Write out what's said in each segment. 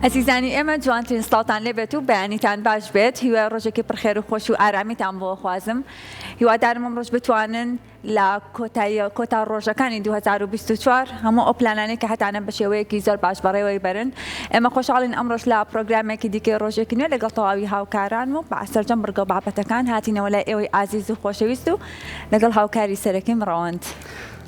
ئەزیزانی ئێمە جوانترین سڵاوتان لێبێت و بەیانیتان باش بێت هیوای ڕۆژێکی پڕخێر و خۆش و ئارامیتان بۆ خوازم هیوادارم ئەمڕۆژ بتوانن لە کۆتایی کۆتا ڕۆژەکانی 2024 هەموو ئەو پلانانەی کە هەتانە بە شێوەیەکی زۆر باش بەڕێوەی بەرن ئێمە خۆشحاڵین ئەمڕۆش لە پرۆگرامێکی دیکەی ڕۆژێکی نوێ لەگەڵ تەواوی هاوکاران و بە سەرجەم بڕگە و بابەتەکان هاتینەوە لای ئێوەی ئازیز و خۆشەویست و لەگەڵ هاوکاری سەرەکیم ڕەوەند.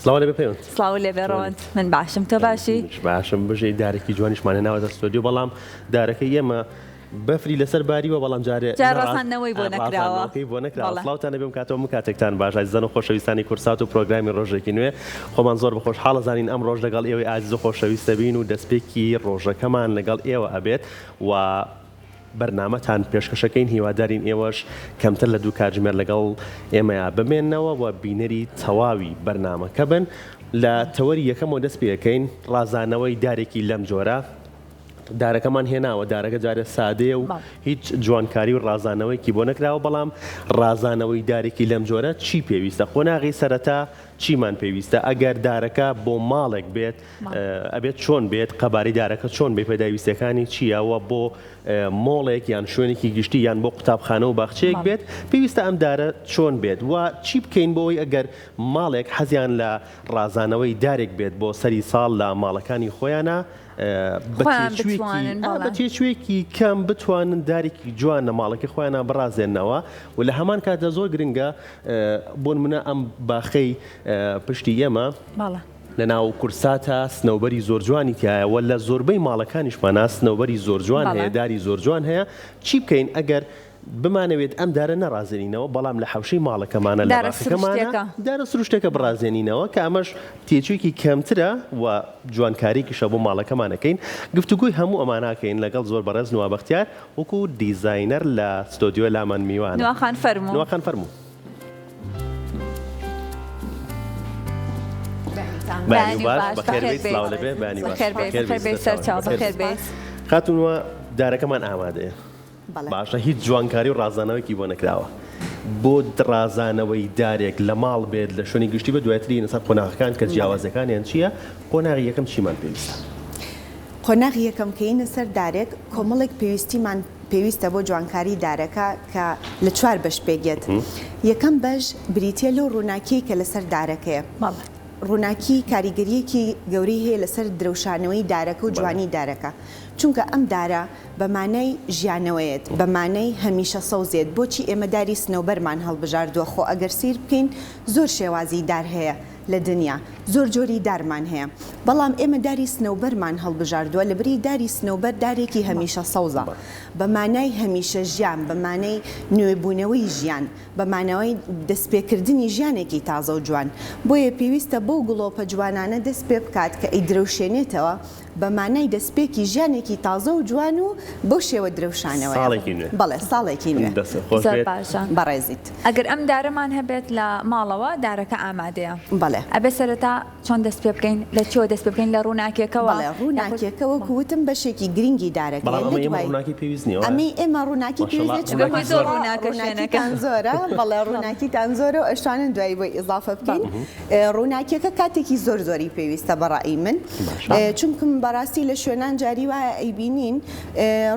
سڵاو لێبێ پەیوەند. سڵاو لێبێ ڕەوەند من باشم تۆ باشی؟ منیش باشم بژی دارێکی جوانیشمان هێناوەتە ستۆدیۆ بەڵام دارەکەی ئێمە بەفری لەسەر باریوە بەڵام جارێ جا ڕازاندنەوەی بۆ نەکراوە. ڕازاندنەوەکەی بۆ نەکراوە. سڵاوتان لێبێ ئەم کاتەوە من کاتێکتان باش ئازیزان و خۆشەویستانی کوردسات و پرۆگرامی ڕۆژێکی نوێ خۆمان زۆر بە خۆشحاڵ ئەزانین ئەمڕۆش لەگەڵ ئێوەی ئازیز و خۆشەویست دەبین و دەستپێکی ڕۆژەکەمان لەگەڵ ئێوە ئەبێت و بەرنامەتان پێشکەشەکەین هیوادارین ئێوەش کەمتر لە دوو کاتژمێر لەگەڵ ئێمەیا بمێننەوە و بینەری تەواوی بەرنامەکە بن لە تەوەری یەکەمەوە دەست پێەکەین ڕازانەوەی دارێکی لەم جۆرە دارەکەمان هێناوە دارەکە جارێ سادەیە و هیچ جوانکاری و ڕازانەوەیکی بۆ نەکراوە بەڵام ڕازانەوەی دارێکی لەم جۆرە چی پێویستە قۆناغی سەرەتا چیمان پێویستە ئەگەر دارەکە بۆ ماڵێک بێت ئەبێت چۆن بێت، قەبارەی دارەکە چۆن بێت، پێداویستیەکانی چییە و بۆ مۆڵێک یان شوێنێکی گشتی یان بۆ قوتابخانە و باخچەیەک بێت پێویستە ئەم دارە چۆن بێت و چی بکەین بۆ ئەوەی ئەگەر ماڵێک حەزیان لە ڕازانەوەی دارێک بێت بۆ سەری ساڵ لە ماڵەکانی خۆیانە بە تێچوویەکی کەم بتوانن دارێکی جوان لە ماڵەکەی خۆیانە بڕازێنەوە و لە هەمان کاتدا زۆر گرنگە بۆ نمونە ئەم باخەی پشتی ئێمە لە ناو کورساتا سنەوبەری زۆر جوانی تیایە وە لە زۆربەی ماڵەکانیشمانا سنەوبەری زۆر جوان هەیە داری زۆر جوان هەیە چی بکەین ئەگەر بمانەوێت ئەم دارە نەڕازێنینەوە بەڵام لە حەوشەی ماڵەکەمانە لە باخەکەمانە دارە سروشتەکە بڕازێنینەوە کە ئەمەش تێچوویەکی کەمترە و جوانکاریکیشە بۆ ماڵەکەمان ئەکەین گفتوگۆی هەموو ئەمانە ئەکەین لەگەڵ زۆر بەڕێز نوا بەختیار وەکو دیزاینەر لە ستۆدیۆ لامان میوانە نواخان فەرموو. نواخان فەرموو. بەیانی باش بەخێربێیت سڵاو لەبێ بەیانی باش بەخێربێیت سەرچاو بەخێربێیت. خاتوون وا دارەکەمان ئامادەیە باشە هیچ جوانکاری و ڕازانەوەیەکی بۆ نەکراوە بۆ ڕازانەوەی دارێک لە ماڵ بێت لە شوێنی گشتی بە دواتری لەسەر قۆناغەکان کە جیاوازەکانیان چییە قۆناغی یەکەم چیمان پێویستە؟ قۆناغی یەکەم کەینە سەر دارێک کۆمەڵێک پێویستیمان پێویستە بۆ جوانکاری دارەکە کە لە چوار بەش پێکدێت. یەکەم بەش بریتییە لەو ڕووناکیەی کە لەسەر دارەکەیە. ڕووناکی کاریگەرییەکی گەورەی هەیە لەسەر درەوشانەوەی دارەکە و جوانی دارەکە. چونکە ئەم دارە بە مانای ژیانەوەیەت، بە مانای هەمیشە سەوزێت. بۆچی ئێمە داری سنەوبەرمان هەڵبژاردووە؟ خۆ ئەگەر سەیر بکەین زۆر شێوازی دار هەیە. لە دنیا زۆر جۆری دارمان هەیە بەڵام ئێمە داری سنەوبەرمان هەڵبژاردووە لەبری داری سنەوبەر دارێکی هەمیشە سەوزە بە مانای هەمیشە ژیان بە مانای نوێبوونەوەی ژیان بە مانای دەستپێکردنی ژیانێکی تازە و جوان بۆیە پێویستە بەو گڵۆپە جوانانە دەست پێ بکات کە ئەیدرەوشێنێتەوە بە مانای دەستپێکی ژیانێکی تازە و جوان و بەو شێوە درەوشانەوەیە. ساڵێکی نوێ. بەڵێ ساڵێکی نوێ. دەستت خۆش زۆر بێت. باشە. بەڕێزیت. ئەگەر ئەم دارەمان هەبێت لە ماڵەوە دارەکە ئامادەیە. بەڵێ. ئەبێ سەرەتا چۆن دەست پێ بکەین؟ لە چیەوە دەست پێ بکەین؟ لە ڕووناکیەکەوە؟ بەڵێ ڕووناکیەکە وەکو وتم بەشێکی گرنگی دارەکەیە. بەڵام لە ئەمەی ئێمە دوای ڕووناکی پێویست نییە وایە؟ ئەمەی ئێمە ڕووناکی پێویست ماشەڵا نییە چونکە ڕووناکی زۆر زۆرە. ڕووناکە شوێنەکە. ڕووناکیتان زۆرە. بەڵێ ڕووناکیتان زۆرە و ئەشتوانن دوایی بۆی ئیزافە بکەین. ڕووناکیەکە کاتێکی زۆر زۆری پێویستە بە ڕەئی من چونکم بەڕاستی لە شوێنان جاری وایە ئەیبینین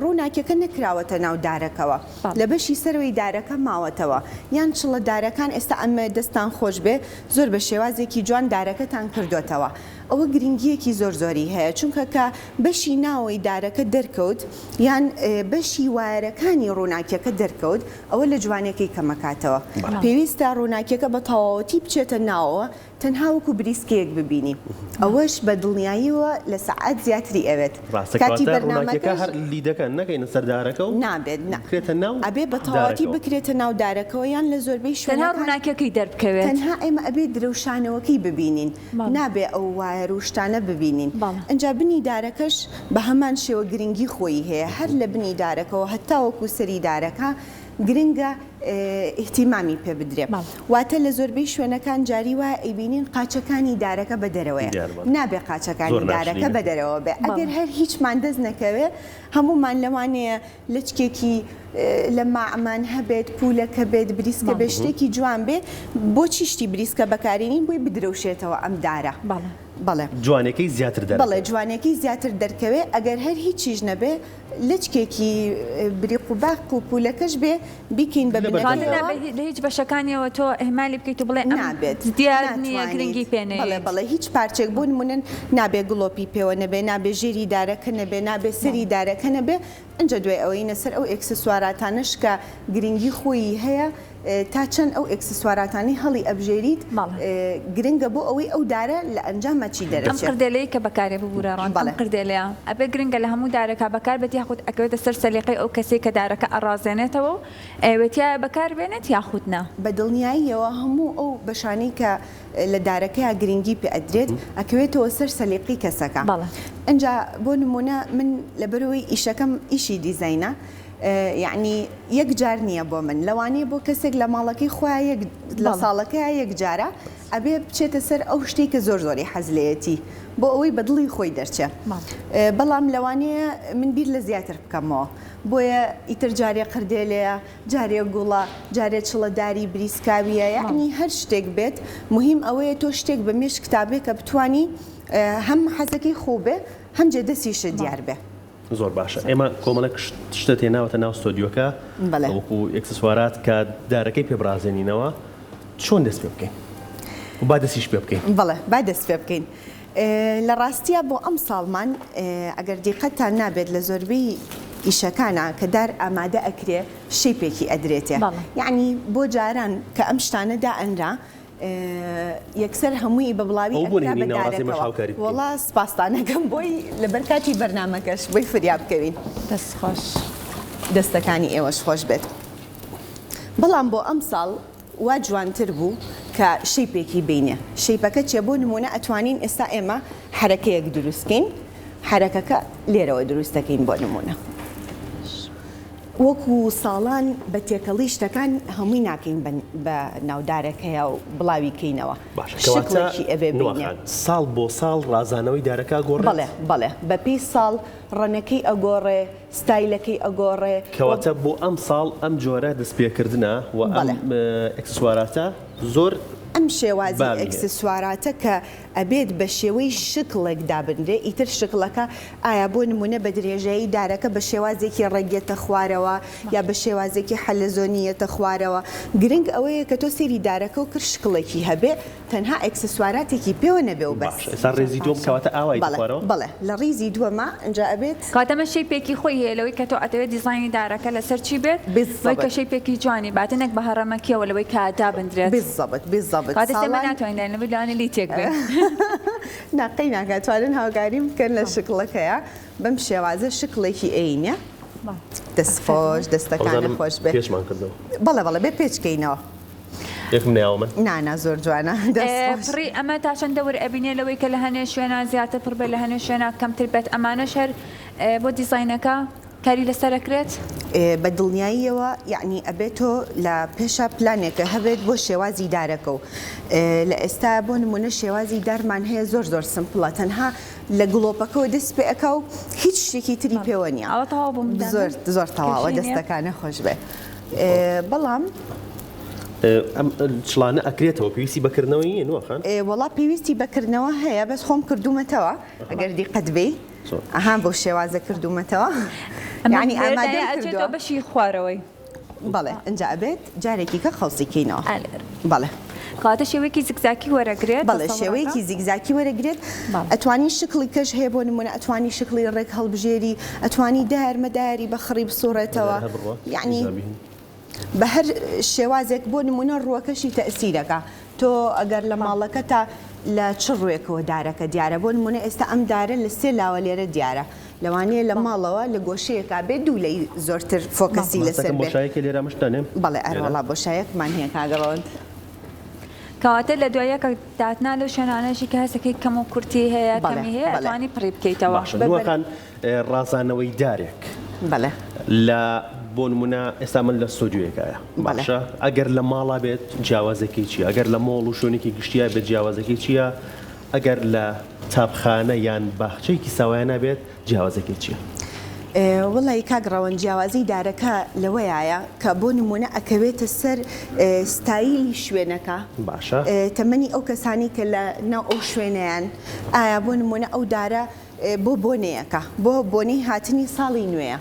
ڕووناکیەکە نەکراوەتە ناو دارەکەوە لە بەشی سەرەوەی دارەکە ماوەتەوە یان چڵە دارەکان ئێستا ئەمە دەستان خۆش بێ زۆر بە شێوازێکی جوان دارەکەتان کردۆتەوە ئەوە گرنگیەکی زۆر زۆری هەیە چونکە کە بەشی ناوەی دارەکە دەرکەوت یان بەشی وایەرەکانی ڕووناکیەکە دەرکەوت ئەوە لە جوانیەکەی کەمەکاتەوە. پێویستە ڕووناکیەکە بە تەواوەتی بچێتە ناوەوە تەنها وەکو بریسکەیەک ببینی ئەوەش بە دڵنیاییەوە لە سەعات زیاتری ئەوێت. ڕاستە کاتی کەواتە ڕووناکیەکە بەرنامەکەش هەر لیدەکە نەکەینە سەر دارەکە و نابێت نا بکرێتە ناو ئەبێ بە تەواوەتی دارەکەوە. بکرێتە ناو دارەکەوە یان لە زۆربەی تەنها شوێنەکان ڕووناکیەکەی دەربکەوێت. تەنها ئێمە ئەبێ درەوشانەوەکەی ببینین بەڵێ. نابێ ئەو وایەر و شتانە ببینین. بەڵێ. ئینجا بنی دارەکەش بە هەمان شێوە گرنگی خۆیی هەیە هەر لە بنی دارەکەوە هەتاوەکو سەری دارەکە گرنگە ئیهتیمامی پێ بدرێ واتە لە زۆربەی شوێنەکان جاری وایە ئەیبینین قاچەکانی دارەکە بە دەرەوەیە نابێ قاچەکانی دارەکە بە دەرەوە بێ ئەگەر هەر هیچمان دەست نەکەوێ هەموومان لەوانەیە لەچکێکی لە ماعمان هەبێت پولەکە بێت بریسکە بێ شتێکی جوان بێ بۆچی شتی بریسکە بەکارێنین بۆی بدرەوشێتەوە ئەم دارە. بەڵێ. جوانیەکەی زیاتر بەڵێ دەرەکەوێ. جوانیەکەی زیاتر دەرکەوێ ئەگەر هەر هیچیش نەبێ لەچکێکی بریق و باق و پولەکەش بێ بیکەین بە لەبەر کەواتە بنەکەیەوە. نابێت لە هیچ بەشەکانیەوە تۆ ئیهمالی بکەیت و بڵێ ئەم نابێت دیار نییە ناتوانیت گرنگی پێ بەڵێ نەیەیت. بەڵێ هیچ پارچەیەک بۆ نمونە نابێ گڵۆپی پێوە نەبێ نابێ ژێری دارەکە نەبێ نابێ سەری دارەکە نەبێ ئنجا دوای ئەوەینە سەر ئەو ئێکسسواراتانەش کە گرنگی خۆیی هەیە تا چەند ئەو ئێکسسواراتانەی هەڵی ئەبژێریت گرنگە بۆ ئەوەی ئەو دارە لە ئەنجاما چی ئەم دەرەچێ. قردێلەی کە بەکارێ ببورە ڕەند ئەم بەڵێ. قردێلەیە ئەبێ گرنگە لە هەموو دارێکا بەکار بێت یاخود ئەکەوێتە سەر سەلیقەی ئەو کەسەی کە دارەکە ئەڕازێنێتەوە و ئەیەوێ تیایا بەکار بێنێت یاخود نا؟ بە دڵنیاییەوە هەموو ئەو بەشانەی کە لە دارەکەیا گرنگی پێ ئەدرێت ئەکەوێتەوە سەر سەلیقەی کەسەکە بەڵێ. ئنجا بۆ نمونە من لەبەرئەوەی ئیشەکەم ئیشی دیزاینە یەعنی یەک جار نییە بۆ من لەوانەیە بۆ کەسێک لە ماڵەکەی خۆیا یەک لە ساڵەکەیا یەک جارە ئەبێ بچێتە سەر ئەو شتەی کە زۆر زۆری حەز لێیەتی بۆ ئەوەی بە دڵی خۆی دەرچێ بەڵام لەوانەیە من بیر لە زیاتر بکەمەوە بۆیە ئیتر جارێ قردێلەیە جارێ گوڵە جارێ چڵە داری بریسکاویە یەعنی هەر شتێک بێت موهیم ئەوەیە تۆ شتێک بە مێشکتا بێ کە بتوانی هەم حەزەکەی خۆو بێ هەم جێ دەسیشت دیار بێ. زۆر باشە ئێمە کۆمەڵێک شتت هێناوەتە ناو ستۆدیۆکە بەڵێ. وەکو ئێکسسوارات کە دارەکەی پێ بڕازێنینەوە چۆن دەست پێ بکەین و با دەستیش پێ بکەین؟ بەڵێ با دەست پێ بکەین. لە ڕاستیا بۆ ئەمساڵمان ئەگەر دیقەتتان نابێت لە زۆربەی ئیشەکانا کە دار ئامادە ئەکرێ shape ێکی ئەدرێتێ بەڵێ. یەعنی بۆ جاران کە ئەم شتانە دائەنرا یەکسەر هەمووی بە بڵاوی ئەوە بۆ ئەکرا نەهێنی بە ناوەڕاست ئێمەش دارەکەوە. هاوکاریت بکەین. وەڵا سپاستان ئەکەم بۆی لەبەر کاتی بەرنامەکەش بۆی فریا بکەوین. دەست خۆش. دەستەکانی ئێوەش خۆش بێت. بەڵام بۆ ئەمساڵ وا جوانتر بوو کە shape ێکی بینێ. shape ەکە چیە؟ بۆ نموونە ئەتوانین ئێستا ئێمە حەرەکەیەک دروست کەین. حەرەکەکە لێرەوە دروست دەکەین بۆ نموونە. وەکو ساڵان بە تێکەڵی شتەکان هەمووی ناکەین بە ناو دارەکەیا و بڵاوی کەینەوە. باشە کەواتە شکڵێکی ئەبێ نوا بینێ. خان ساڵ بۆ ساڵ ڕازانەوەی دارەکە ئەگۆڕێت؟ بەڵێ بەڵێ بە پێی ساڵ ڕەنەکەی ئەگۆڕێ، ستایلەکەی ئەگۆڕێ و. کەواتە بۆ ئەمساڵ ئەم جۆرە دەستپێکردنە و ئەم بەڵێ. ئێکسسواراتە زۆر ئەم شێوازی باوی هەیە. ئێکسسواراتە کە ئەبێت بە شێوەی شکڵێک دابنرێ، ئیتر شکڵەکە ئایا بۆ نموونە بە درێژایی دارەکە بە شێوازێکی ڕێک یەتە خوارەوە یا بە شێوازێکی حەلەزۆنی یەتە خوارەوە، گرنگ ئەوەیە کە تۆ سەیری دارەکەو کرد شکڵێکی هەبێ تەنها ئێکسسواراتێکی پێوە نەبێ و بەس. باشە ئێستا ڕێزی دووەم کەواتە ئاوا یەتە بەڵێ خوارەوە؟ بەڵێ لە ڕیزی دووەما ئینجا ئەبێت. کەواتە ئەمە shape ێکی خۆی هەیە لەوەی کە تۆ ئەتەوێت دیزاینی دارەکە لەسەر چی بێت بۆی کە بالضبط. shape ێکی جوانی باتێ نەک بە هەڕەمەکیەوە لەوەی کە دابندرێت. بالضبط بالضبط کەواتە ئێستا ئێمە ساڵان. ناتوانین لای نەبێت لەوانەیە لێی تێک بێین. نا قەیناکە ئەتوانن هاوکاریم بکەن لە شکڵەکەیا بەم شێوازە شکڵێکی ئەینە. دەست خۆش دەستەکانت وەزانم خۆش بێ. پێچمان کردەوە. بەڵێ بەڵێ بێ پێچ کەینەوە. یەکم نەیاوە من. نا نا زۆر جوانە دەست خۆش. پڕی ئەمە تا چەند دەور ئەبینێ لەوەی کە لە هەنێ شوێنا زیاتر پڕ بێت لە هەنێ شوێنا کەمتر بێت ئەمانەش هەر بۆ دیزاینەکە کاری لەسەر ئەکرێت؟ بە دڵنیاییەوە یەعنی ئەبێت تۆ لە پێشا پلانێکە هەبێت بۆ شێوازی دارەکە و لە ئێستا بۆ نمونە شێوازی دارمان هەیە زۆر زۆر simple ە تەنها لە گڵۆپەکەوە دەست پێ ئەکا و هیچ شتێکی تری پێوە نییە ئەوە تەواو بووم زۆر زۆر تەواوە دەستەکانە خۆش بێ بەڵام ئەم چڵانە ئەکرێتەوە پێویستی بە کردنەوەی نییە نوا خان؟ وەڵا پێویستی بە کردنەوە هەیە بەس خۆم کردوومەتەوە ئەگەر دیقەت بێی ئەها بەو شێوازە کردوومەتەوە یانی ئامادەم کردووە. ئەچێتەوە بەشی خوارەوەی. بەڵێ ئینجا ئەبێت جارێکی کە خەڵسی کەینەوە. بەڵێ. کەواتە شێوەیەکی زگزاکی وەرەگرێت. بەڵێ شێوەیەکی زیگزاکی وەرەگرێت ئەتوانی شکڵی کەش هەیە بۆ نمونە ئەتوانی شکڵی ڕێک هەڵبژێری ئەتوانی دایەر مەدایەری بە خڕی بسوڕێتەوە یعنی بە هەر شێوازێک بۆ نمونە ڕووەکەشی تەئسیرەکە تۆ ئەگەر لە ماڵەکەتا لە چ ڕووێکەوە دارەکە دیارە بۆ نمونە ئێستا ئەم دارە لە سێ لاوە لێرە دیارە لەوانەیە لە ماڵەوە لە گۆشەیەکا بێ دوو لەی زۆرتر focus ی لەسەر ماستەکەم بێ. بۆشایەکە لێرە ئەمەش دانێم بەڵێ لێرە. ئەرەوەڵا بۆشایەکمان هەیە کاک ڕەوەند. کەواتە لە دوای کە داتنا لەو شوێنانەشی کە هەستەکەی کەم و کورتی هەیە بەڵێ کەمی هەیە بەڵێ. ئەتوانی پڕی بکەیتەوە. باشە بە نوا بەر. خان ڕازانەوەی دارێک بەڵێ. لە بۆ نمونە ئێستا من لە ستۆدیۆیەکایە بەڵێ. باشە ئەگەر لە ماڵا بێت جیاوازەکەی چیە ئەگەر لە مۆڵ و شوێنێکی گشتیا بێت جیاوازەکەی چیە ئەگەر لە چاپخانە یان باخچەیەکی ساوایانە بێت جیاوازەکەی چیە؟ وەڵایی کاک ڕەوەند جیاوازی دارەکە لەوەیایە کە بۆ نمونە ئەکەوێتە سەر ستایلی شوێنەکە باشە. تەمەنی ئەو کەسانەی کە لە ناو ئەو شوێنەیان ئایا بۆ نمونە ئەو دارە بۆ بۆنەیەکە بۆ بۆنەی هاتنی ساڵی نوێیە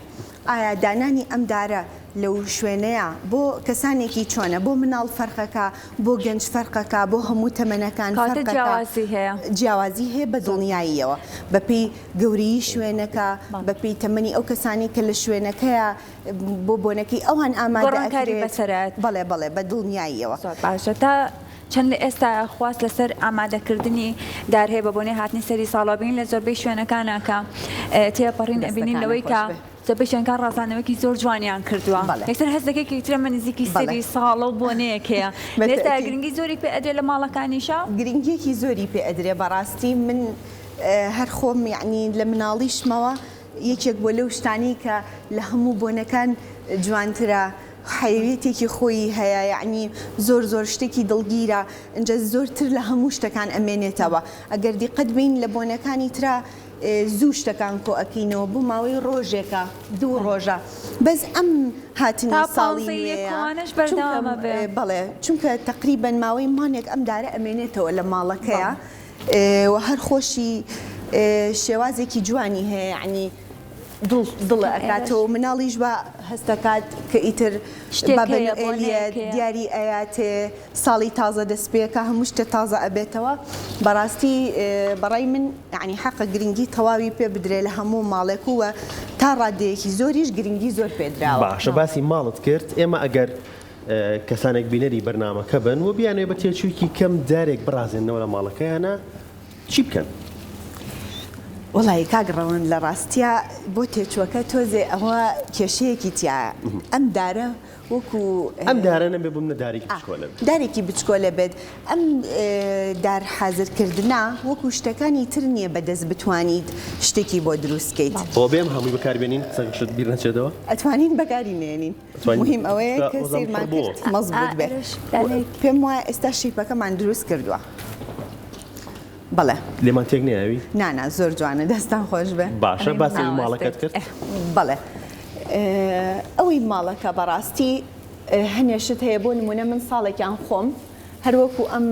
ئایا دانانی ئەم دارە لەو شوێنەیا بۆ کەسانێکی چۆنە بۆ مناڵ فەرقەکا بۆ گەنج فەرقەکا بۆ هەموو تەمەنەکان کەواتە فەرقەکا جیاوازی هەیە. جیاوازی هەیە بە دڵنیاییەوە بەپێی گەورەیی شوێنەکە بەپێی تەمەنی ئەو کەسانەی کە لە شوێنەکەیا بۆ بۆنەکەی ئەوان ئامادە گۆڕانکاری ئەکرێت بەسەرایەت. بەڵێ بەڵێ بە دڵنیاییەوە. زۆر باشە تا چەند لە ئێستایا خواست لەسەر ئامادەکردنی دار هەیە بە بۆنەی هاتنی سەری ساڵەوە بینین لە زۆربەی شوێنەکانا کە تێپەڕین ئەبینین دەستەکانت لەوەی خۆش کە بێ. زۆربەی شوێنەکان ڕازاندنەوەیەکی زۆر جوانیان کردووە بەڵێ. یەکسەر هەست دەکەی کە ئیتر ئەمە نزیکی بەڵێ. سەری ساڵە و بۆنەیەک هەیە بە لە ئێستایا تەئکید. گرنگی زۆری پێ ئەدرێ لە ماڵەکانیشا؟ گرنگیەکی زۆری پێ ئەدرێ بەڕاستی من هەر خۆم یەعنی لە مناڵیشمەوە یەکێک بووە لەو شتانەی کە لە هەموو بۆنەکان جوانترە حەیەویەتێکی خۆیی هەیە یەعنی زۆر زۆر شتێکی دڵگیرە ئینجا زۆرتر لە هەموو شتەکان ئەمێنێتەوە ئەگەر دیقەت بەین لە بۆنەکانی ترا زوو شتەکان کۆ ئەکەینەوە بۆ ماوەی ڕۆژێکە دوو ڕۆژە بەس ئەم هاتنی تا ساڵی پانزەی نوێیە یەکۆوانەش چونکە بەردەوام ئەبێ. بەڵێ چونکە تەقریبەن ماوەی مانگێک ئەم دارە ئەمێنێتەوە لە ماڵەکەیا بەڵێ. و هەر خۆشی شێوازێکی جوانی هەیە یەعنی دڵ دڵ ئەکاتەوە و مناڵیش وا هەستەکات کە ئیتر شتێک بابە هەیە نوئێلیە بۆنەیەک هەیە. دیاری ئەیاتێ ساڵی تازە دەست پێکا هەموو شتێ تازە ئەبێتەوە بەڕاستی بەڕای من یەعنی حەقە گرنگی تەواوی پێ بدرێ لە هەموو ماڵێک و تا ڕادەیەکی زۆریش گرنگی زۆر پێ دراوە. باشە باسی ماڵت کرد ئێمە ئەگەر کەسانێک بینەری بەرنامەکە بن و بیانەوێ بە تێچوویەکی کەم دارێک بڕازێننەوە لە ماڵەکەیانا چی بکەن؟ وەڵایی کاک ڕەوەند لە ڕاستیا بۆ تێچووەکە تۆزێ ئەوە کێشەیەکی تیایە ئەم دارە وەکو. ئەم دارە نەبێ بمنە دارێکی بچکۆلە بێت. دارێکی بچکۆلە بێت ئەم دار حازر کردنە وەکو شتەکانی تر نییە بە دەست بتوانیت شتێکی بۆ دروست کەیت. بۆ بێم هەمووی بەکار بێنین قسەکەشت بیر نەچێتەوە. ئەتوانین بەکاری نێنین موهیم ئەوەیە کە سەیرمان کرد مەزبوت بێت پێم وایە ئێستا شەیپەکەمان دروست کردووە. بەڵێ. لێمان تێک نەیاوی؟ نا نا زۆر جوانە دەستان خۆش بێ. باشە باسی ئەوی ماڵەکەت کرد؟ بەڵێ ئەوەی ماڵەکە بەڕاستی هەنێ شت هەیە بۆ نمونە من ساڵێکیان خۆم هەر وەکو ئەم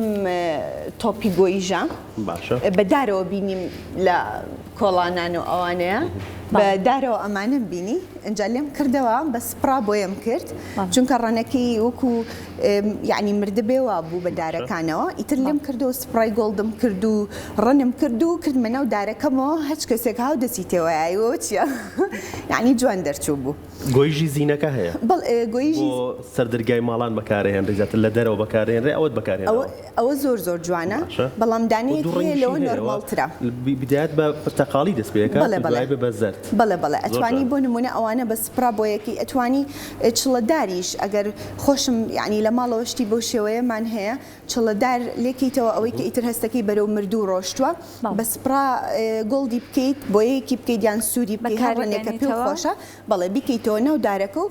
تۆپی گۆیژە باشە بە دارەوە بینیم لە کۆڵانان و ئەوانەیە بە دارەوە ئەمانەم بینی ئینجا لێم کردەوە بە سپڕا بۆیەم کرد چونکە ڕەنەکەی وەکو یعنی مردبێ وابوو بە دارەکانەوە ئیتر لێم کردەوە سپڕای گۆڵدم کرد و ڕەنم کرد و کردمە ناو دارەکەمەوە هەچ کەسێک هاو دەستی تێوەیایەوە چییە یعنی جوان دەرچوو بوو. گۆیژی زینەکە هەیە بەڵێ گۆیژی بۆ سەر دەرگای ماڵان بەکارئەهێنرێ زیاتر لە دەرەوە بەکارئەهێنرێ ئەوەت بەکارهێناوە؟ ئەوە زۆر زۆر جوانە باشە بەڵام و دانەیەک دوو هەیە ڕەنگیشی لەوە هەیە ئەوە نۆرماڵترە. بدایەت بە پرتەقاڵی دەست پێ ئەکات بەڵێ و بەڵێ دوای بە بە زەرد بەڵێ بەڵێ زۆر ئەتوانی جوانە. بۆ نمونە ئەوانە بە سپڕا بۆیەکەی ئەتوانی چڵە داریش ئەگەر خۆشم یانی لە ماڵەوە شتی بەو شێوەیەمان هەیە چڵە دار لێکەیتەوە ئەوەی کە ئیتر هەستەکەی بەرەو مردوو ڕۆشتووە بە سپڕا گۆڵدی بکەیت بۆیەیەکی بکەیت یان سووری بکەیت هەر بەکاری ڕەنگێکە پێو بێنیتەوە. خۆشە بەڵێ بیکەیتەوە ناو دارەکە و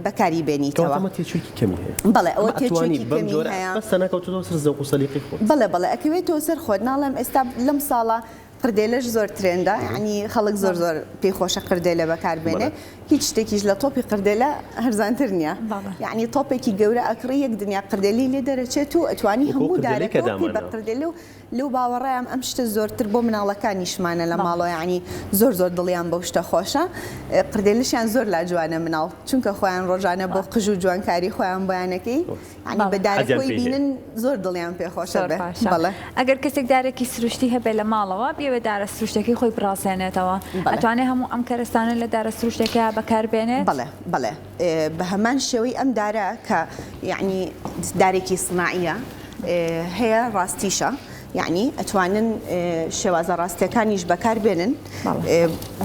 بەکاری بێنیتەوە. کەواتە ئەمە تێچوویەکی کەمی هەیە. بەڵێ ئەوە ئەمە ئەتوانی تێچوویەکی بەم کەمی جۆرە هەیە. بەس تەنها کەوتۆتەوە سەر زەوق و سەلیقەی خۆت. بەڵێ بەڵێ ئەکەوێتەوە سەر خۆت ناڵێم ئێستا لەم ساڵە قردێلەش زۆر ترێندە یانی خەڵک زۆر زۆر پێی خۆشە قردێلە بەکار بێنێ هیچ شتێکیش لە تۆپی قردێلە هەرزانتر نییە یانی تۆپێکی گەورە ئەکڕی یەک دنیا قردێلی لێ دەرەچێت و ئەتوانی هەموو دارەکە بکەی بە قردێلە و لەو باوەڕەیام ئەم شتە زۆرتر بۆ مناڵەکانیشمانە لە ماڵەوە یانی زۆر زۆر دڵیان بەو شتە خۆشە قردێلشیان زۆر لا جوانە مناڵ چونکە خۆیان ڕۆژانە بۆ قژ و جوانکاری خۆیان بۆیانەکەی یانی بە دارەکەی بینن زۆر دڵیان پێ خۆشە زۆر بێ باشە بەڵێ. ئەگەر کەسێک دارێکی سروشتی هەبێ لە ماڵەوە بیەوێ دارە سروشتەکەی خۆی بڕازێنێتەوە بەڵێ. ئەتوانێ هەموو ئەم کەرەستانە لە دارە سروشتەکەیا بەکار بێنێت؟ بەڵێ بەڵێ بە هەمان شێوەی ئەم دارە کە یانی دارێکی سناعیە هەیە ڕاستیشە یانی ئەتوانن شێوازە ڕاستەکانیش بەکار بێنن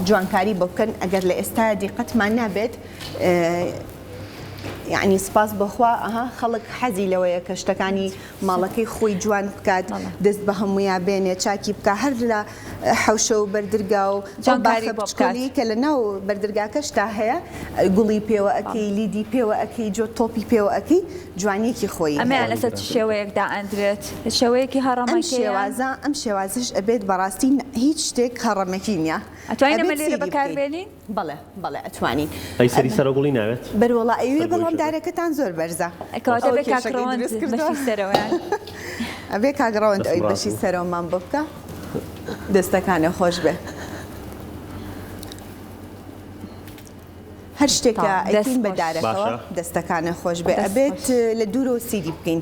جوانکاری بۆ بکەن ئەگەر لە ئێستا دیقەتمان نابێت یعنی سپاس بۆخوا ئەها خەڵک حەزی لەوەیە کە شتەکانی ماڵەکەی خۆی جوان بکات دەست بە هەمویا بێنێ چاکی بکە هەر لە حەوشە و بەردرگا و ئەو جوانکاری باخە بۆ بکات. بچکۆلەی کە لە ناو بەردرگاکەشتا هەیە گوڵی پێوە ئەکەی لیدی پێوە ئەکەی جۆ تۆپی پێوە ئەکەی جوانیەکی خۆیی ئەمەیان هەیە. لەسەر چ شێوەیەک دائەندرێت؟ شێوەیەکی ئەم هەڕەمەکیە یان؟ شێوازە ئەم شێوازەش ئەبێت بەڕاستی هیچ شتێک هەڕەمەکی نیە ئەتوانین ئەمە ئەبێت لێرە سەیری بەکار بکەین. بێنین؟ بەڵێ بەڵێ ئەتوانین. ئەی سەری سەرە گوڵی ناوێت؟ بەروەڵا ئەیوێ سەر بەڵام گوڵیش ئەبێت. دارەکەتان زۆر بەرزە کەواتە ئەوە بێ کاک کێشەکەی ڕەوەند دروست کردووە. بەشی سەرەوەیان. ئەبێ کاک ڕەوەند دەستم ئەوی ڕاست بەشی بوو. سەرەوەمان بۆ بکا دەستەکانێ خۆش بێ. هەر شتێک کە تەواو دەست ئەیکەین بە خۆش. دارەکەوە باشە. دەستەکانێ خۆش بێ دەست ئەبێت خۆش. لە دوورەوە سیری بکەین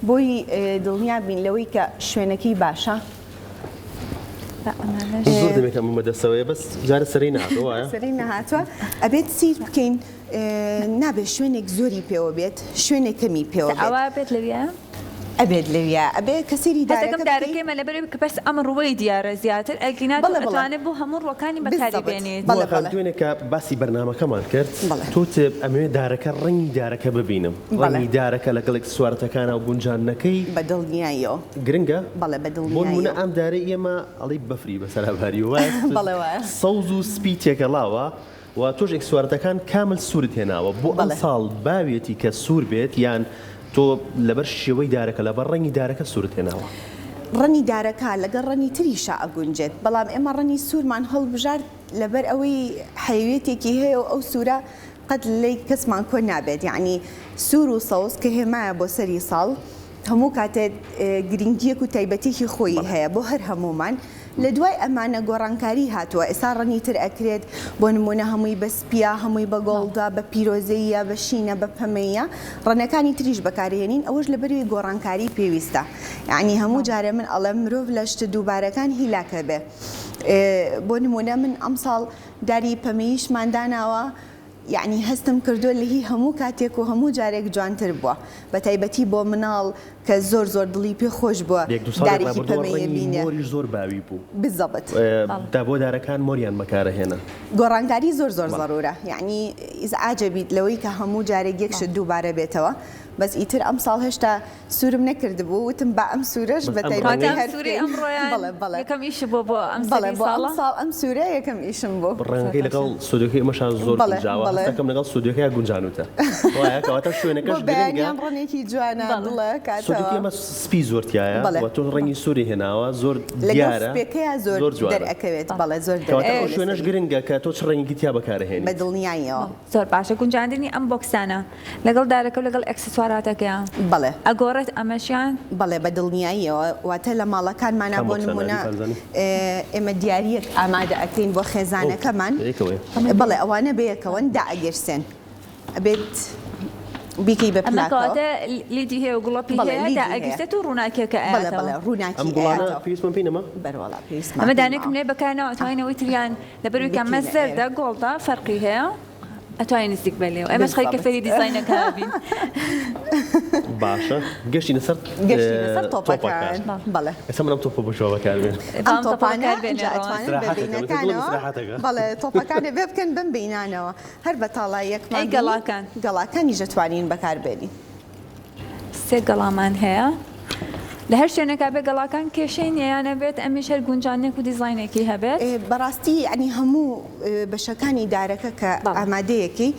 بۆی دڵنیا بین لەوەی کە شوێنەکەی باشە. زۆر دەمێکە ئەمە بەدەستەوەیە بەس جارە سەرەی نەهاتووە وایە؟ سەرەی نەهاتووە ئەبێت سیر بکەین نابێت شوێنێک زۆری پێوە بێت شوێنێک کەمی پێوە بێت. ئەوە بێت لەویا؟ ئەبێت لەویا ئەبێ کە سەیری هەست دەکەم دارەکە بکەی. دارەکەی مە لەبەرئەوەی کە بەس ئەم ڕووەی دیارە زیاتر ئەگینا تۆ بەڵێ بەڵێ ئەتوانێت بۆ هەموو ڕووەکانی بەکاری بالضبط بێنیت. بەڵێ بۆ بەڵێ. دوێنێ کە باسی بەرنامەکەمان کرد بەڵێ. تۆ وتت ئەمەوێ دارەکە ڕەنگی دارەکە ببینم بەڵێ. ڕەنگی دارەکە لەگەڵ ئێکسسوارەتەکانا و گونجاندنەکەی بە دڵنیاییەوە. گرنگە؟ بەڵێ بە بۆ نموونە دڵنیاییەوە. ئەم دارەی ئێمە ئەڵێی بەفری بەسەرا باریوە وایە؟ بەڵێ وایە. سەوز و سپی تێکەڵاوە و تۆش ئێکسسوارەتەکان کامل سوورت هێناوە بۆ بەڵێ. ئەمساڵ باویەتی کە سوور بێت یان تۆ لەبەر شێوەی دارەکە لەبەر ڕەنگی دارەکە سوورت هێناوە؟ ڕەنگی دارەکە لەگەڵ ڕەنگی تریشا ئەگونجێت بەڵام ئێمە ڕەنگی سوورمان هەڵبژارد لەبەر ئەوەی حەیویەتێکی هەیە و ئەو سوورە قەت لێی کەسمان کۆ نابێت یەعنی سوور و سەوز کە هێمایە بۆ سەری ساڵ هەموو کاتێ گرنگیەک و تایبەتیەکی خۆیی هەیە بۆ هەر هەموومان لە دوای ئەمانە گۆڕانکاری هاتووە ئێستا ڕەنگی تر ئەکرێت بۆ نموونە هەمووی بە سپیە هەمووی بە gold ە بە پیرۆزەییە بە شینە بە پەمەییە ڕەنگەکانی تریش بەکارهێنین ئەوەش لەبەروی گۆڕانکاری پێویستە یەعنی هەموو جارێ من ئەڵێم مرۆڤ لە شتە دووبارەکان هیلاکە بێ بۆ نموونە من ئەمساڵ داری پەمەییشمان داناوە یەعنی هەستم کردووە لە هی هەموو کاتێک و هەموو جارێک جوانتر بووە بەتایبەتی بۆ مناڵ کە زۆر زۆر دڵی پێ خۆش بووە یەک دوو ساڵی دارێکی ڕابردووە پەمەیە ڕەنگی بینێ. مۆریش زۆر باوی بوو. بالضبط. دا بۆ دارەکان مۆریان بەکارەهێنا. گۆڕانکاری زۆر زۆر بەڵێ. زەرورە یەعنی ئیزعاجە بیت لەوەی کە هەموو جارێک یەک شت دووبارە بێتەوە بەس ئیتر ئەمساڵ هێشتا سوورم نەکردبوو وتم با ئەم سوورەش بەس بە ئەم تایبەتی کەواتە ڕەنگەی ئەم هەر سوورەی بکەین ئەمڕۆیان بەڵێ بەڵێ یەکەم ئیشت بووە بۆ ئەم بەڵێ سەری بۆ ساڵە؟ ئەمساڵ ئەم سوورە یەکەم ئیشم بوو. ڕەنگەکەی زۆر لەگەڵ باشە. ستۆدیۆکەی ئێمەشا زۆر بەڵێ گونجاوە بەڵێ. هەستەکەم لەگەڵ ستۆدیۆکەیا گونجانوتە وایە کەواتە بۆ شوێنەکەش گرنگە. بەیانیان ڕەنگێکی جوانە بەڵێ. دڵە کاتەوە. ستۆدیۆکەی ئێمە سپی زۆر تیایە بەڵێ. و تۆ ڕەنگی سووری هێناوە زۆر لەگەڵ دیارە سپێکەیا زۆر زۆر جوانە. دەرئەکەوێت بەڵێ زۆر کەواتە ئەو دەرئەکەوێت شوێنەش لەسەری. گرنگە کە تۆ چ ڕەنگێکی تیا بەکارەهێنیت. بە دڵنیاییەوە. زۆر باشە گونجاندنی ئەم بۆکسانە لەگەڵ دارەکە و لەگەڵ ئێکسسواراتەکەیا. بەڵێ. ئەگۆڕێت ئەمەشیان؟ بەڵێ بە دڵنیاییەوە واتە لە ماڵەکانمانا کام بۆ بۆکسانە نموونە دیسان زانی؟ ئێمە دیارییەک ئامادە ئەکەین بۆ ئۆ خێزانەکەمان بەیەکەوەیە. بەڵێ ئەوانە بەیەکەوەن دائەگیرسێن ئەبێت بیکەی بە ئەمە پلاکەوە. کەواتە لیدی هەیە و گوڵەپی بەڵێ هەیە لیدی هەیە. دائەگیرسێت و ڕووناکیەکە بەڵێ ئەیاتەوە. بەڵێ ئەم ڕووناکی گوڵانە ئەیاتەوە. پێویستمان پێی نەما؟ بەروەڵا پێویستمان ئەمە پێی دانێکم ماوە. لێ بەکارناوە ئەتوانین ئەوەی تریان لەبەرئەوەی کە ئەمە بکەینە زەردە ئێرە. gold ە فەرقی هەیە. ئەتوانی نزیک بە لێو ئێمەش خەریکە بالضبط. فێری دیزاینەکە بین. باشە گەشتینە سەر گەشتینە سەر تۆپەکان. تۆپەکان بەڵێ. ئێستا من ئەم تۆپە بۆ کوێ بەکاربێنم؟ ئەم ئەم تۆپە تۆپانە بەکاربێنێ ئینجا ڕەوان. ئەتوانن بە ئیسراحەتەکەم ئێستا دڵم بینەکانەوە ئیسراحەتەکە. بەڵێ تۆپەکانێ بێ بکەن بەم بینانەوە هەر بە تاڵاییەکمان ئەی بینی گەڵاکان؟ گەڵاکانیش ئەتوانین بەکاربێنین. سێ گەڵامان هەیە لە هەر شوێنێکا بێ گەڵاکان کێشەی نییە یان ئەبێت ئەمیش هەر گونجاندنێک و دیزاینێکی هەبێت؟ بەڕاستی یەعنی هەموو بەشەکانی دارەکە کە ئامادەیەکەی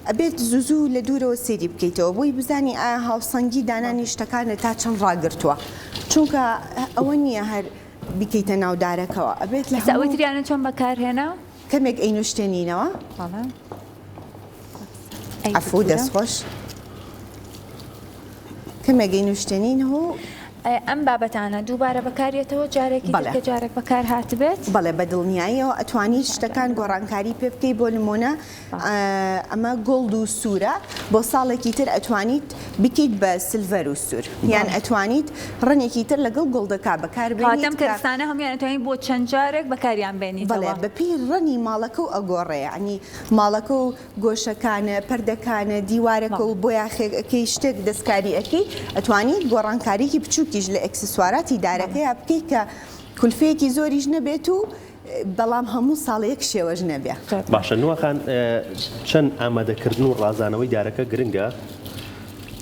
ئەبێت زوو زوو لە دوورەوە سەیری بکەیتەوە بۆی بزانی ئایا هاوسەنگی دانانی شتەکانت تا چەند ڕاگرتووە چونکە ئەوە نییە هەر بیکەیتە ناو دارەکەوە ئەبێت لە ئێستا ئەوەی هەموو تریانە چۆن بەکارهێنا؟ کەمێک ئەینوشتێنینەوە. بەڵێ. عەفوو دەست خۆش. کەمێک ئەینوشتێنینەوە و. ئەم بابەتانە دووبارە بەکاریەتەوە جارێکی تر کە جارێک بەکار هاتبێت؟ بەڵێ بە دڵنیاییەوە ئەتوانیت شتەکان گۆڕانکاری پێ بکەی بۆ نموونە ئەمە gold و سوورە بۆ ساڵێکی تر ئەتوانیت بکەیت بە silver و سوور یان ئەتوانیت ڕەنگێکی تر لەگەڵ gold ەکە بەکاربێنیت کەواتە ئەم کەرستانە هەموویان ئەتوانیت بۆ چەند جارێک بەکاریان بێنیتەوە؟ بەڵێ بەپێی ڕەنگی ماڵەکە و ئەگۆڕێ یانی ماڵەکە و گۆشەکانە، پەردەکانە، دیوارەکە و بۆیاخەکەی شتێک دەستکاری ئەکەی، ئەتوانی گۆڕانکاریی بچووکیش لە ئێکسسواراتی دارەکەیا بکەی کە کولفەیەکی زۆریش نەبێت و بەڵام هەموو ساڵێ یەک شێوەش نەبێ. باشە نوا خان چەند ئامادەکردن و ڕازانەوەی دارەکە گرنگە؟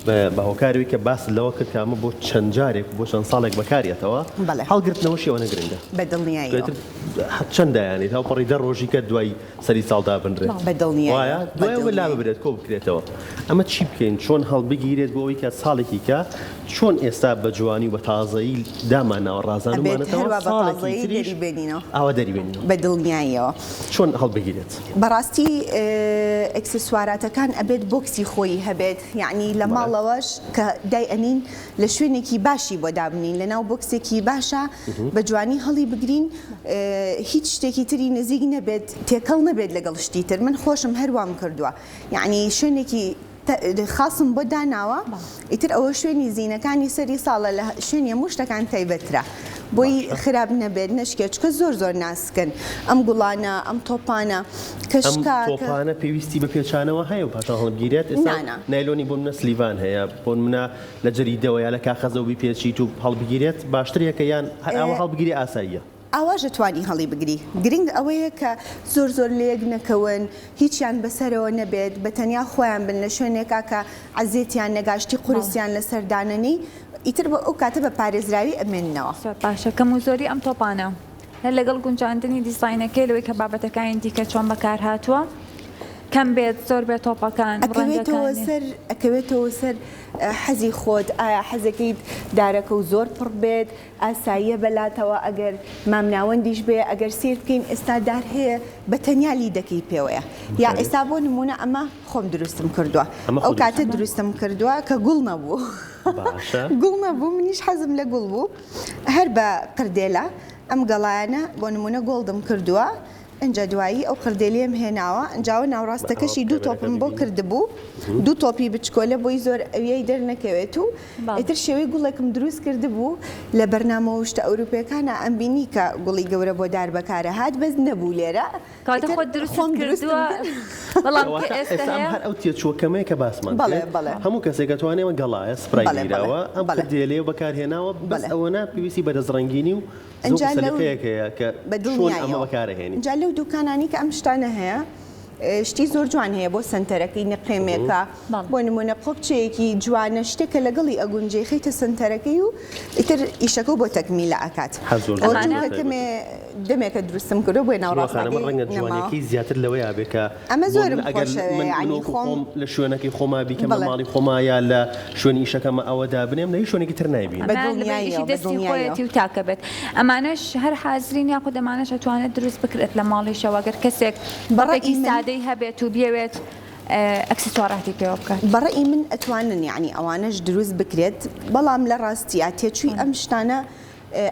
بە هۆکاری ئەوەی کە باست لەوە کرد کە ئەمە بۆ چەند جارێک و بۆ چەند ساڵێک بەکاریەتەوە، بەڵێ. هەڵگرتنەوەشی ئەوەنە گرنگە. بە دڵنیاییەوە. دواتر چەند دایانیت ئەوپەڕی دە ڕۆژی کە دوای سەری ساڵ دابنرێت. بە دڵنیاییەوە. وایە؟ بە دوای ئەوە دڵنیاییەوە. لاببرێت کۆ بکرێتەوە. ئەمە چی بکەین؟ چۆن هەڵبگیرێت بۆ ئەوەی کە ساڵێکی کە چۆن ئێستا بە جوانی و بە تازەیی دامانناوە ئەبێت ڕازاندوومانەتەوە هەروا بە ساڵێکی تازەیی تریش دەری بێنینەوە. ئاوا دەری بێنینەوە. بە دڵنیاییەوە. چۆن هەڵبگیرێت؟ بەڕاستی ئێکسسواراتەکان ئەبێت بۆکسی خۆیی هەبێت یەعنی لە ماڵەوەش کە دای ئەنین لە شوێنێکی باشی بۆ دابنین لەناو بۆکسێکی باشە بە جوانی هەڵی بگرین هیچ شتێکی تری نزیک نەبێت تێکەڵ نەبێت لەگەڵ شتی تر من خۆشم هەر وام کردووە یەعنی شوێنێکی خاصم بۆ داناوە ئیتر ئەوە شوێنی زینەکانی سەری ساڵە لە شوێنی هەموو شتەکان تایبەترە بۆی خراپ نەبێت نەشکێت چکە زۆر زۆر ناسکن ئەم گوڵانە ئەم تۆپانە کە ئەم شکا کە تۆپانە پێویستی بە پێچانەوە هەیە و پاشان هەڵبگیرێت ئێستا نا نا. نایلۆنی بۆ منە سلیڤان هەیە بۆ منە لە جەریدەوە یا لە کاخەزەوە بیپێچیت و هەڵبگیرێت باشترێکە یان هەر ئاوا هەڵبگیری ئاساییە؟ ئاواش ئەتوانی هەڵی بگری گرنگ ئەوەیە کە زۆر زۆر لەیەک نەکەون هیچیان بەسەرەوە نەبێت بە تەنیا خۆیان بن لە شوێنێکا کە عەزێتیان نەگا شتی قورسیان لەسەر دانەنێی ئیتر بۆ ئەو کاتە بە پارێزراوی ئەمێننەوە. زۆر باشە کەم و زۆری ئەم تۆپانە هەر لەگەڵ گونجاندنی دیزاینەکەی لەوەی کە بابەتەکانی دیکە چۆن بەکارهاتووە کەم بێت زۆر بێت تۆپەکان و ئەکەوێتەوە ڕەنگەکانی. سەر ئەکەوێتەوە سەر حەزی خۆت ئایا حەزەکەیت دارەکەو زۆر پڕ بێت ئاساییە بەلاتەوە ئەگەر مامناوەندیش بێ ئەگەر سەیر بکەین ئێستا دار هەیە بە تەنیا لیدەکەی پێوەیە یا ئێستا بۆ نمونە ئەمە خۆم دروستم کردووە ئەو کاتە دروستم کردووە کە گوڵ نەبوو گوڵ نەبوو منیش حەزم لە گوڵ بوو هەر بە قردێلە ئەم گەڵایانە بۆ نمونە گۆڵدم کردووە ئنجا دوایی ئەو قردێلیەم هێناوە ئنجاوە ناوڕاستەکەشی دوو تۆپم بۆ کردبوو دوو تۆپی بچکۆلە بۆی زۆر ئەویای دەرنەکەوێت و ئیتر شێوەی گوڵێکم دروست کردبوو لە بەرنامە و شتە ئەوروپیەکانا ئەمبینی کە گوڵی گەورە بۆ دار بەکارە هات بەس نەبوو لێرە کەواتە ئیتر خۆت دروستت خۆم دروستم کردووە کرد. بەڵام کە کەواتە ئێستا ئێستا ئەم هەیە هەر ئەو تێچووە کەمەیە کە باسمان بەڵێ کرد بەڵێ هەموو کەسێک ئەتوانێ ئەمە گەڵایە سپرای بەڵێ بەڵێ گیراوە ئەم بەڵێ قردێلەیە بەکارهێناوە بەس بەڵێ ئەوەنە پێویستی بە دەستڕەنگینی و زەوق و ئنجا لەو سەلیقەیەک هەیە کە بە چۆن ئەمە دڵنیاییەوە بەکارئەهێنی. ئنجا لەو دوکانانەی کە ئەم شتانە هەیە شتی زۆر جوان هەیە بۆ سەنتەرەکەی نقێمێکە بۆ نمونە قۆپچەیەکی جوانە شتێک کە لەگەڵی ئەگونجێ خەیتە سەنتەرەکەی و ئیتر ئیشەکەو بۆ تەکمیلە ئەکات هەر زۆر ئەوە جوان چونکە کەمێ دەمێکە دروستم کردوە بۆیە نوە خانم ناوەڕاستەکەی ڕەنگە نەماوە. جوانیەکەی زیاتر لەوەیا بێ کە ئەمە بۆ زۆرم من ئەگەر خۆشەوێ من من یانی وەکو خۆم خۆم لە شوێنەکەی خۆما بیکەم لە بەڵێ. ماڵی خۆما یا لە شوێنی ئیشەکەما ئەوە دابنێم لە هیچ شوێنێکی تر نایبینم. بە ئەمە لەبەر ئیشی دڵنیاییەوە بە دەستی دڵنیاییەوە. خۆیەتی و تاکە بێت ئەمانەش هەر حازرین یاخود ئەمانەش ئەتوانێت دروست بکرێت لە ماڵیشەوە گەر کەسێک بە تۆپێکی ڕەئی من سادەی هەبێت و بیەوێت ئەکسسواراتی پێوە بکات. بە ڕەئی من ئەتوانن یانی ئەوانەش دروست بکرێت بەڵام لە ڕاستیا تێچووی ئەم شتانە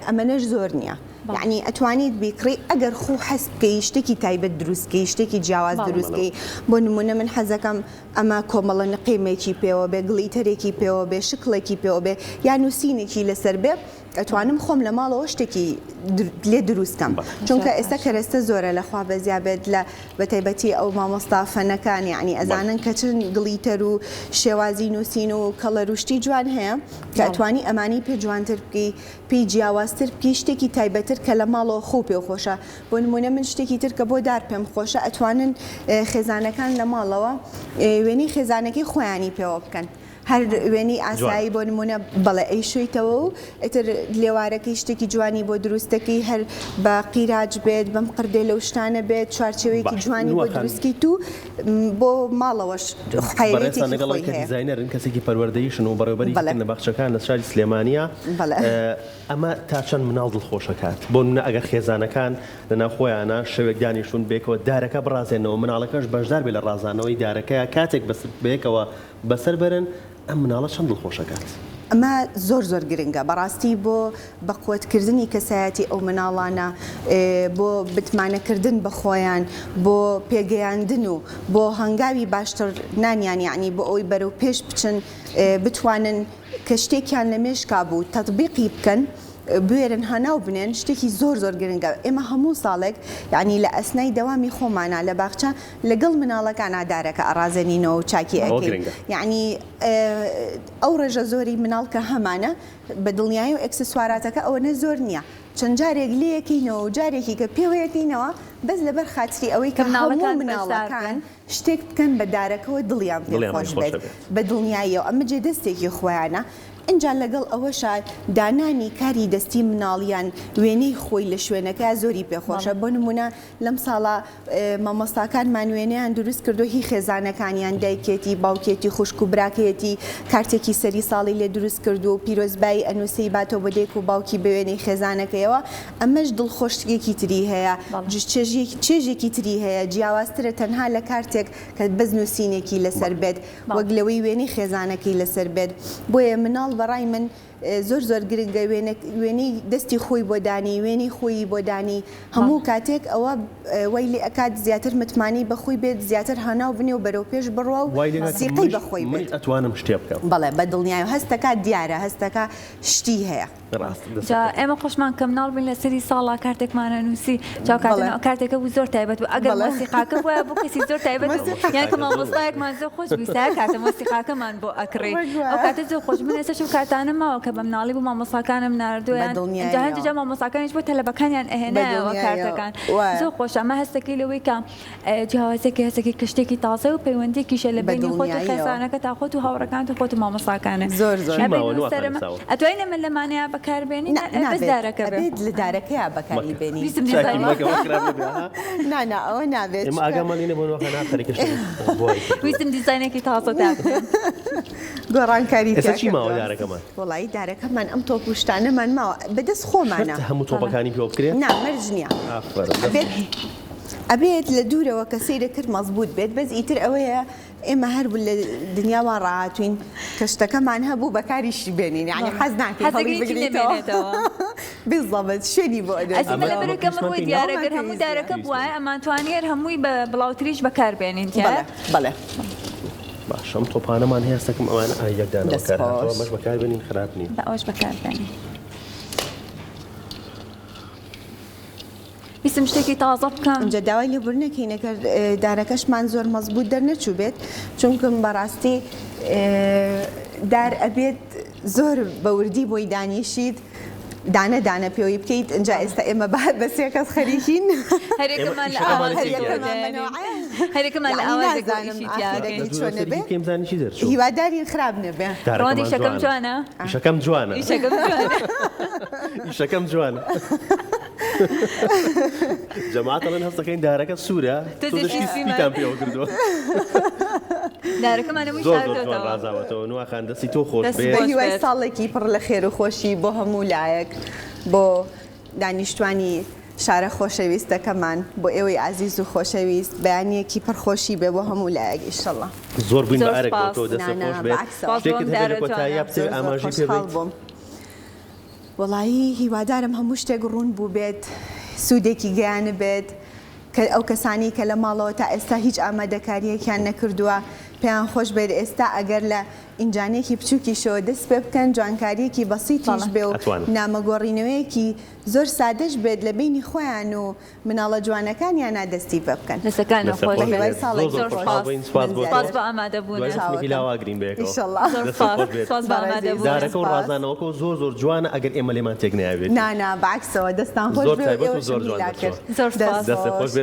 ئەمەنەش زۆر نییە یەعنی ئەتوانیت بیکڕی ئەگەر خۆ حەز بکەی شتێکی تایبەت دروست کەی شتێکی جیاواز دروست کەی بۆ نمونە من حەزەکەم ئەمە کۆمەڵە نقێمێکی پێوە بێ glitter ێکی پێوە بێ شکڵێکی پێوە بێ یا نووسینێکی لەسەر بێ ئەتوانم خۆم لە ماڵەوە شتێکی لێ دروست کەم چونکە ئێستا کەرەستە زۆرە لە خوا بەزیا بێت لە بەتایبەتی ئەو مامۆستا فەنەکان یەعنی ئەزانن کە چ glitter و شێوازی نووسین و color و شتی جوان هەیە کە ئەتوانی ئەمانی پێ جوانتر بکەی پێی جیاوازتر بکەی شتێکی تایبەتر کە لە ماڵەوە خۆو پێ خۆشە بۆ نمونە من شتێکی تر کە بۆ دار پێم خۆشە ئەتوانن خێزانەکان لە ماڵەوە وێنەی خێزانەکەی خۆیانی پێوە بکەن هەر وێنەی ئاسایی بۆ نمونە بەڵێ ئەیشۆیتەوە و ئیتر لێوارەکەی شتێکی جوانی بۆ دروست دەکەی هەر بە قیراج بێت بەم قردێ لەو شتانە بێت چوارچێوەیەکی جوانی بۆ دروست کەیت و بۆ ماڵەوەش بەڕێزتان حەیرەتێکی لەگەڵ خۆی ئەوەی کە هەیە. دیزاینەرن کەسێکی پەروەردەییشن و بەڕێوەبەری بەڵێ. یەکێکن لە باخچەکان لە شاری سلێمانییە بەڵێ. ئەمە تا چەند مناڵ دڵخۆشەکات بۆ نمونە ئەگەر خێزانەکان لەناو خۆیانا شەوێک دانیشتوون بێکەوە دارەکە بڕازێنەوە مناڵەکەش بەشدار بێ لە ڕازانەوەی دارەکەیا کاتێک بەیەکەوە بەسەر بەرن ئەم مناڵە چەند دڵخۆشەکات. ئەمە زۆر زۆر گرنگە بەڕاستی بۆ بەقوەت کردنی کەسایەتی ئەو مناڵانە بۆ بتمانە کردن بە خۆیان بۆ پێگەیاندن و بۆ هەنگاوی باشتر نانیان یەعنی بۆ ئەوەی بەرەو پێش بچن بتوانن کە شتێکیان لە مێشکا بوو تەتبیقی بکەن بوێرن هاناو بنێن شتێکی زۆر زۆر گرنگە ئێمە هەموو ساڵێک یەعنی لە ئەسنای دەوامی خۆمانا لە باخچە لەگەڵ مناڵەکانا دارەکە ئەڕازێنینەوە و چاکی ئەوە ئەکەین گرنگە. یەعنی ئەو ڕێژە زۆری مناڵ کە هەمانە بە دڵنیایی و ئێکسسواراتەکە ئەوەنە زۆر نییە. چەند جارێک لێیەکەینەوە و جارێکی کە پێوەیەکەینەوە بەس لەبەر خاتری ئەوەی کە کە هەموو مناڵەکان بەشدار مناڵەکان بن. شتێک بکەن بە دارەکەوە دڵیان پێ دڵیان پێ خۆش خۆش بێت ئەبێت. بە دڵنیاییەوە ئەمە جێ دەستێکی خۆیانە ئینجا لەگەڵ ئەوەشا دانانی کاری دەستی مناڵیان وێنەی خۆی لە شوێنەکەیا زۆری پێ خۆشە بەڵێ. بۆ نمونە لەم ساڵە مامۆستاکانمان وێنەیان دروست کردووە هی خێزانەکانیان، دایکێتی، باوکێتی، خوشک و براکەیەتی، کارتێکی سەری ساڵی لێ دروست کردووە و پیرۆزبایی ئەنووسێی باتەوە بۆ دایک و باوکی بە وێنەی خێزانەکەیەوە، ئەمەش دڵخۆشتییەکی تری هەیە، چێژێکی تری هەیە، جیاوازترە تەنها لە کارتێک کە بەس نووسینێکی لەسەر بێت وەک لەوەی وێنەی خێزانەکەی لەسەر بێت، بۆیە مناڵ بەڕای من زۆر زۆر گرنگە وێنە وێنەی دەستی خۆی بۆ دانی وێنەی خۆیی بۆ دانی هەموو کاتێک ئەوە وای لێ ئەکات زیاتر متمانەی بە خۆی بێت زیاتر هاناو بنێ و بەرەو پێش بڕوا و وای لێ کات کە سیقەی منیش بە خۆی منیش بێت. ئەتوانم شتێ بکەم. بەڵێ بە دڵنیایەوە هەستەکا دیارە هەستەکا شتی هەیە. ڕاست دەست جا خۆش. ئێمە خۆشمان کە مناڵ بووین لە سەری ساڵا کارتێکمان ئەنووسی جا بەڵێ. کاتە کارتێکە بوو زۆر تایبەت بوو ئەگەر بەڵێ. مۆسیقاکە بوایە بۆ کەسی زۆر تایبەت بوو یان کە مۆسیقاکە زۆر مامۆستایەکمان زۆر خۆش ویستایە کاتە مۆسیقاکەمان بۆ ئەکڕی ڕێک ئەو وایە. کاتە زۆر خۆش من ئێستاش ئەو کارتانە ماوە کە بە مناڵی بوو مامۆستاکانم بە ناردوویان ئینجا هەندێ دڵنیاییەوە. جار مامۆستاکانیش بۆ تەلەبەکانیان بە ئەهێنایەوە دڵنیاییەوە کارتەکان وایە. زۆر خۆشە ئەمە هەستەکەی لەوەی کە جیاوازیەکی هەستەکەی کە شتێکی تازەیە و پەیوەندیەکیشە لە بە بەینی خۆت و دڵنیاییەوە. خێزانەکەتا خۆت و هاوڕێکانت و خۆت و مامۆستاکانت زۆر زۆر. چی ئەبێ ماوە نوا نووسەرە مە خانەساوە؟ ئەتوانین ئەمە لەمانەیا بەکاربێنین نا بەس نابێت دارەکە بێ ئەبێت لە دارەکەیا بەکاری مەکە. بێنی. ویستم چاکی دیزاین مەکە وە خراپ نەبێ ها. نا نا ئەوە نابێت ئێمە چونکە ئاگامان لێ نیە بۆ نواخان ها خەریکە شتێک بۆی کردووە. ویستم دیزاینێکی تازە دابنێم. گۆڕانکاری ئێستا تیا چی ماوە کردووە. دارەکەمان؟ وەڵایی دارەکەمان ئەم تۆپ و شتانەمان ماوە بەدەست خۆمانە. شەرتە هەموو تۆپەکانی پێوە بکرێ؟ نا مەرج نییە. ئافەرم دەست ئەبێت خۆش. ئەبێت لە دوورەوە کە سەیرە کرد مەزبووت بێت بەس ئیتر ئەوەیە ئێمە هەر لە دنیا وا ڕاهاتووین کە شتەکەمان هەبوو بەکاریشی بێنین یانی حەز ناکەین هەڵی حەزەکەی هیچی بگریتەوە نەمێنێتەوە. بالضبط شوێنی بۆ ئەستا ئەمە ئەدۆزینەوە. ئەمە لەبەرئەوەی کە پێویستمان ڕووی پێی دیارە ئەوەمان گەر هەموو پێویست نییە. دارەکە پێویستمان بوایە ئەمانتوانی هەر هەمووی بە بڵاوتریش بەکار بێنین بەڵێ تیایە. بەڵێ. باشە ئەم تۆپانەمان هەیە هەستەکەم ئەوانە ئای یەک دانە دەست بەکار هاتووە خۆش. ئەمەش بەکار بێنین خراپ نییە. با ئەوەش بەکار بێنین. ویستم شتێکی تازە بکەم. ئینجا داوای لێبوردن ئەکەین ئەگەر دارەکەشمان زۆر مەزبوت دەرنەچوو بێت چونکم بەڕاستی دار ئەبێت زۆر بە وردی بۆی دانیشیت دانە دانە پێوەی بکەیت ئینجا ئێستا ئێمە بە سێ کەس خەریکین هەرێکەمان لە هەرێکەمان لە ئاوازێکەوە ئیشی تیا ئەکەین. چۆن نەبێ هیوادارین خراپ نەبێ. ڕۆن ئیشەکەم جوانە؟ ئیشەکەم جوانە. ئیشەکەم جوانە. ئیشەکەم جوانە. جەماعەت ئەڵێن هەستەکەین دارەکە سوورە تۆزێ شتی سپیتان پێوە کردووە. دارەکەمان هەمووی زۆر زۆر جوان شاردۆتەوە. ڕازاوەتەوە نواخان دەستی تۆ خۆش دەست بێ. بە خۆش هیوای بێت. ساڵێکی پڕ لە خێر و خۆشی بۆ هەموو لایەک بۆ دانیشتوانی شارە خۆشەویستەکەمان بۆ ئێوەی ئازیز و خۆشەویست بەیانیەکی پڕ خۆشی بێ بۆ هەموو لایەک ئیشەڵا. زۆر بووین بە زۆر ئەرک بۆ سپاس. تۆ دەستت نا نا خۆش بێت بەعەکسەوە. سپاس بۆ شتێکت ئەم هەبێ لە دارە کۆتاییا جوانە. بتەوێ زۆر زۆر ئاماژەی پێ خۆشحاڵ بەیت؟ بووم. وەڵایی هیوادارم هەموو شتێک ڕوون بووبێت سوودێکی گەیانبێت کە ئەو کەسانەی کە لە ماڵەوە تا ئێستا هیچ ئامادەکارییەکیان نەکردووە پێیان خۆش بێت ئێستا ئەگەر لە ئینجانێکی بچووکیشەوە دەست پێ بکەن جوانکارییەکی بەسیتیش بێ و ئەتوانن. نامەگۆڕینەوەیەکی زۆر سادەش بێت لە بەینی خۆیان و مناڵە جوانەکانیانا دەستی پێ بکەن. دەستەکانت دەستت خۆش خۆش بێت. بەهیوای بێت زۆر ساڵێکی زۆر زۆر خۆش. خۆشحاڵ سپاس. بووین سپاس من بۆ تۆ سپاس زیاتر. بۆ ئامادەبوونت. دوای دەستێکی چاوەکەم. لاواگرین بەیەکەوە. ئیشەڵا. زۆر دەستت سپاس. خۆش بێت. سپاس بۆ بەڕێزی ئامادەبوونت. زۆر دارەکە و سپاس. ڕازانەوەکەو زۆر زۆر جوانە ئەگەر ئێمە لێمان تێک نەیابێتی. نا نا بەعەکسەوە دەستان خۆش زۆر بێ و تایبەت و ئێوەشم زۆر جوان هیلاک کرد. دەرچووە. زۆر دەست سپاس. دەستت خۆش خۆش. بێت.